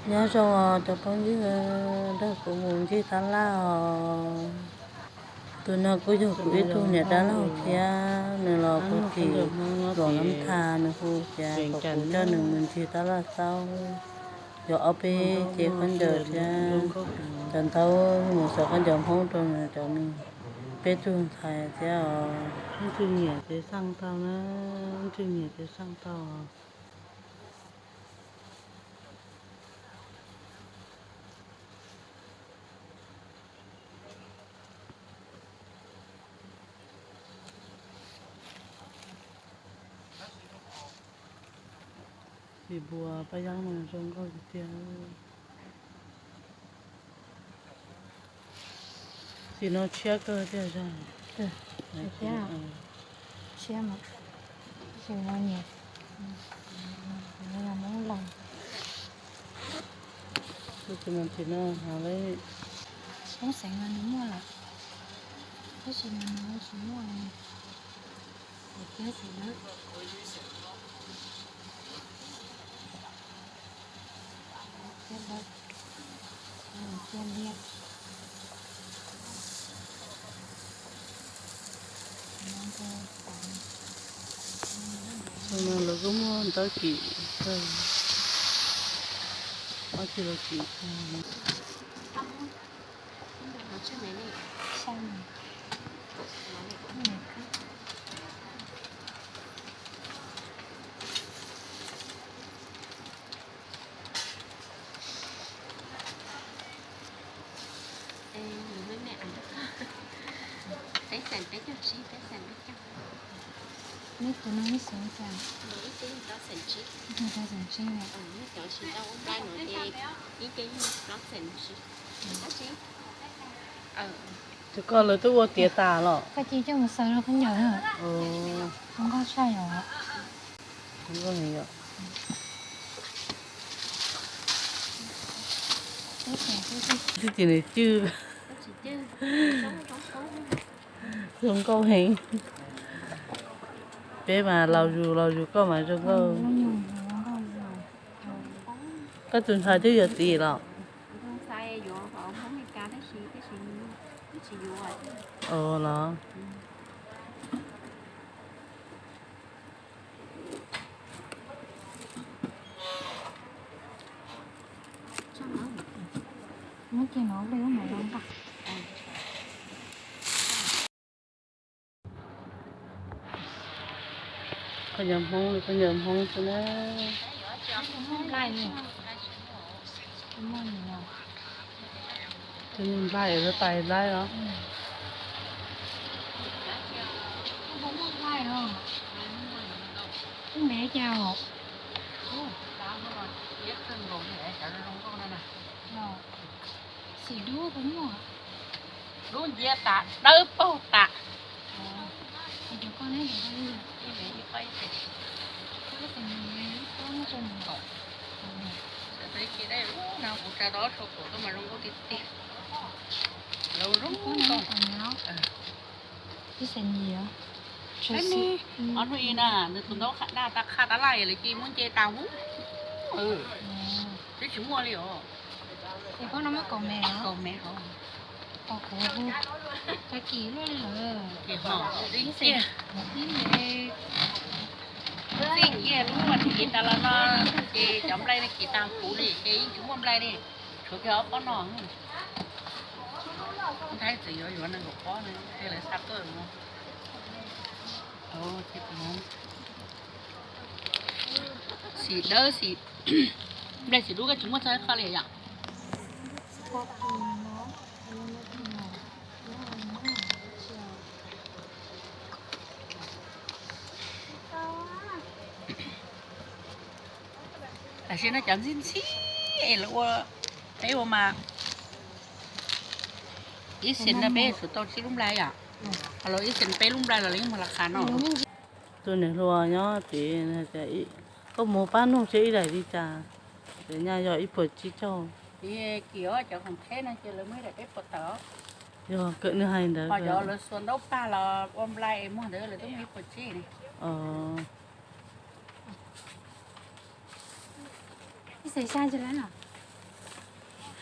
Nyob zoo os cov phooj ywg, nrog kuv mus ncig tab laj os. Tus no kuj yog kuv ib tug niam dab laug thiab, nws los puag tim Luam Nab Thas, nws hu tias kom kuv coj nws mus ncig tab laj xauj. Yog ob peb cev khaub ncaws thiab cov ntaub mus xaws khaub ncaws Hmoob rau nws cov me peb tug ntxhais thiab os. Ntswg nyiam ces xaj tau na, ntswg nyiam ces xaj tau. Txiv npua paj yeeb no zoo nkauj tiag tiag. Tim no tshiab kawg tiag zog. Tshiab mas, tsis ua nyias, Hmoob Lauj. Tim no hav lawm. Hmoob xeev mas nws muaj lawm, tab sis mas nws tsis muaj li. Thiab tsis dawb, thiab dawb, thiab liab. Xyoo no lawv kuj muaj ntawv kim kawg, ob txhij los kim. Neb tus no ib xeem cas? Ib tug rau xeem tsib, ib tug plaub xeem tsib. Tus koj lawv twb ua tiav tas los? Koj cia coj mus xaws rau khaub ncaws na. Zoo nkauj tshaj yom. Zoo nkauj heev yom. Twb tsis nws cwj. Zoo nkauj heev. Peb mas laus zus laus zus, koj mas zoo nkauj. Koj tus ntxhais twb yuav txiv los? Ua los. Koj nyob Hmoob li, koj nyob Hmoob xwb na. Tus nplaig, tus tais nplaig os. Xim dub puas muaj? Dub nciab tas, dawb paug tas. Ib me ib qo ib teg. Sawv daws cia dab ub no kuv tsa tau ob txhua pum koj mas zoo nkauj tiag tiag. Los zoo nkauj. Ib xeem yim. Ob hnub ib na, nws tus ntaub qhab daj tas qhab tab laj lawv cia muab nce tas ub. Twb tsis muaj li os. Kaum me hov. Tag kis luaj li lawm. Txij kiag lub mas tsis kis tas los no, ces cov nplai no kis tas kuv li ces yeej tsis muaj nplai li. Tshuav kiag ob pob no. Nthaib txawm yuav yuav nees nkaum pob no thiaj lawv xa tuaj no. Xim dawb xim, nplai xim dub koj tsis muaj txog ib qho li yom? Tam sim no cov ntxhib ntxhib es lawv ua, peb ua mas ib xees no peb tsum tau tsib lub nplai yom? Los ib xees peb lub nplai los yeej muaj las qha no. Tus niam hluas nyob tid, koj mus pab nug seb ib daim li cas, ces nyaj yog ib puas tsib caug. Kis cov khoom theb no ces lawv muaj ib daim peb puas tawm. Yog kawm nws hais ntawd. Ho cov lawv xuas ntaub pag los ua nplai es muag ntawd lawv twb muaj ib puas tsib ne. Ib xees xya tsis lawm no.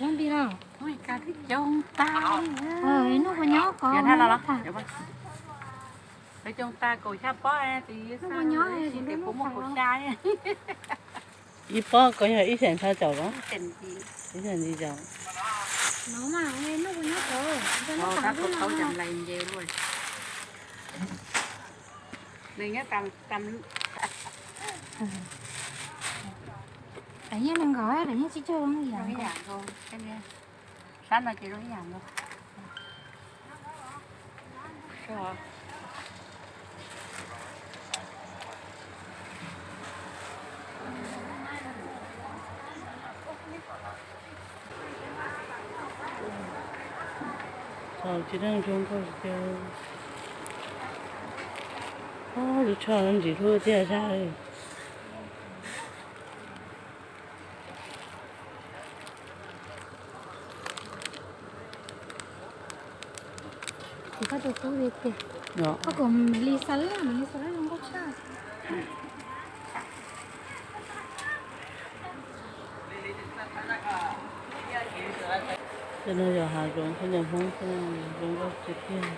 Zoo li los? Noj puas nyob ko? Coob tag kaum xya pob, noj puas nyob, kuv muab kaum xya. Ib pob ko yog ib xees txhab caum los? Ib xees txhab caum. No mas noj puas nyob ko? Nws nyob tam, tam, tam nyob nees nkaum, tam nyob tsib caug ib yam. Sab no ces zoo ib yam nkaus. Thaum tsis neej zoo nkauj tiag. Lub tshoj no ntsim hlub tiag zaj. Ces koj tus kub li tiag. Koj kom mam li xa laj, mam li xa laj zoo nkauj tshaj. Tej no yog hav zoov, tej no Hmoob, tej no zoo nkauj tiag tiag.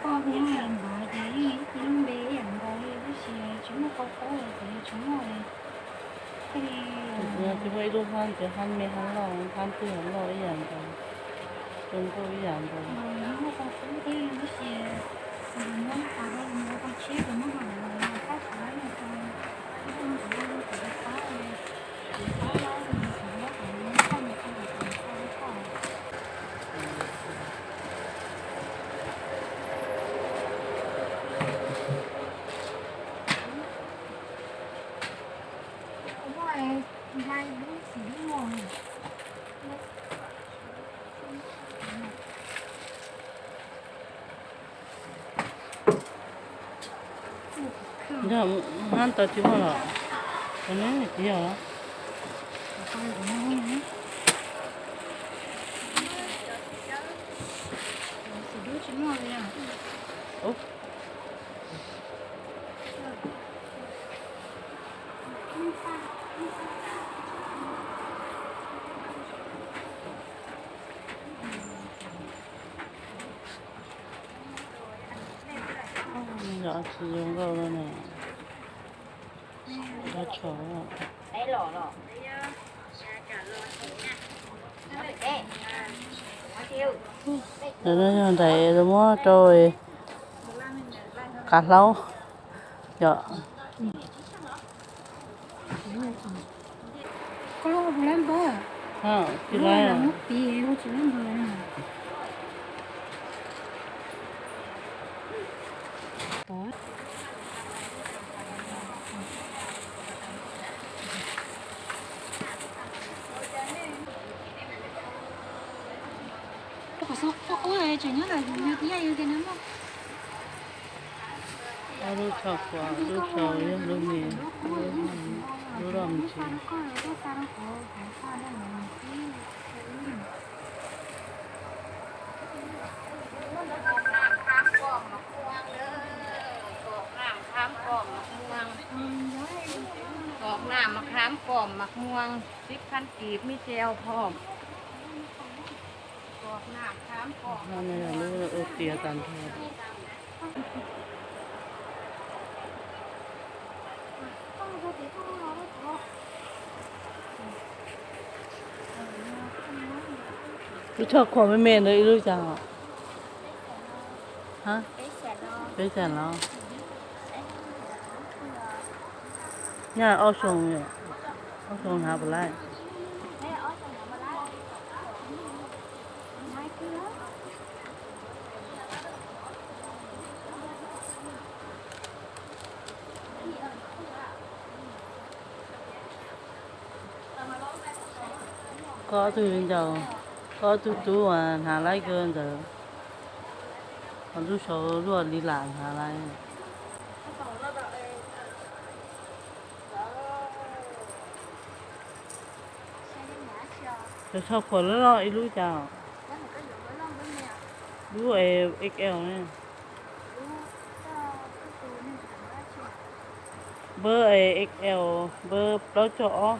Koj hnov ntawd ces yeej ib tug lub npe ib yam nkaus li, tab sis tsis muaj qau qaub los ces tsis muaj li. Tsis muaj ib lub hab, ces hab me hab loj, hab twg hab loj ib yam nkaus, zoo nkauj ib yam nkaus. Muaj qau qaub thiab tab sis muab tas rau mus ua tau tsheb ces muab hau los tab tab no rau ib tug ntawd tab tab. Nyob hab tau tsis muaj los? Tsis yog los? Yog tsis zoo nkauj no ne. Dab tsov. Ntawm no yog ntawm muab rau qav hlaub yom. Koj lub ua puas lab npawg? Tsis lab, muab piv ua tsis lab npawg. Ob lub tsho khuam, lub tsho yog lub me, lub loj me ntsis. Kos nam mas kham pom mas muag, sib khab kis mib ceo phom. Kos nam kham pom. Lub tiav tas nrho. Lub tsho khuam me me ntawd ib lub cas? Peb xees los? Nyaj ob xyoos, ob xyoos hnav puas laij? Koj ob tug viv ncaus, koj ob tug tub uas hnav laib kawg ntawd, ho lub saud luaj li lam hnav laib. Cov tsho phuam loj loj ib lub cas? Lub es X L ne. Npawb es X L, npawb plaub caug ob.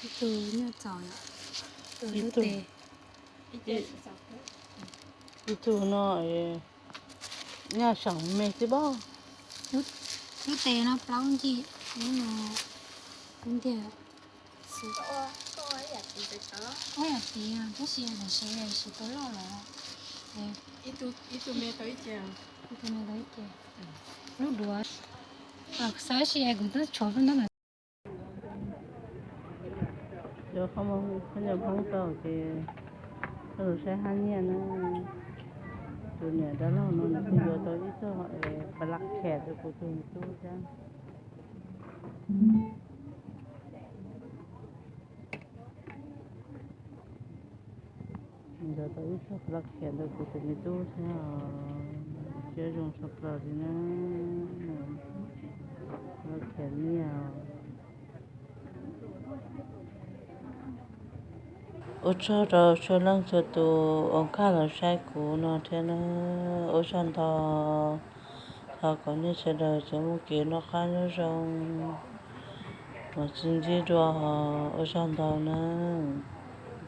Ib tug nyuj txaus, ib tug lub tes, ib tug no nyaj saum me xwb pob. Lub tes no plaub ncig, lub no ib ncig. Ua yam tiv tab sis tam sim siv tus loj los. Ib tug me tau ib ce, ib tug me tau ib ce. Lub duav, xav sis kuv twb tshuav peb ntawd. Cov qhov muag phooj ywg Hmoob tau ces koj los saib hab nyiaj na. Tus niam dab laug no nws kuj yuav tau ib txoj blanket rau kuv tus me tub thiab. Yuav tau ib txoj blanket rau kuv tus me tub thiab os. Siab zoo tshaj plaws li na. Blanket nyiaj. Ua tsaug rau txhua leej txhua tus uas nkag los saib kuv no thiab na. Ua tsaug ntau. Thov kom nej sawv daws tsuas muaj kev noj qab nyob zoo, mus txuas ntxiv dua, ua tsaug ntau nawb.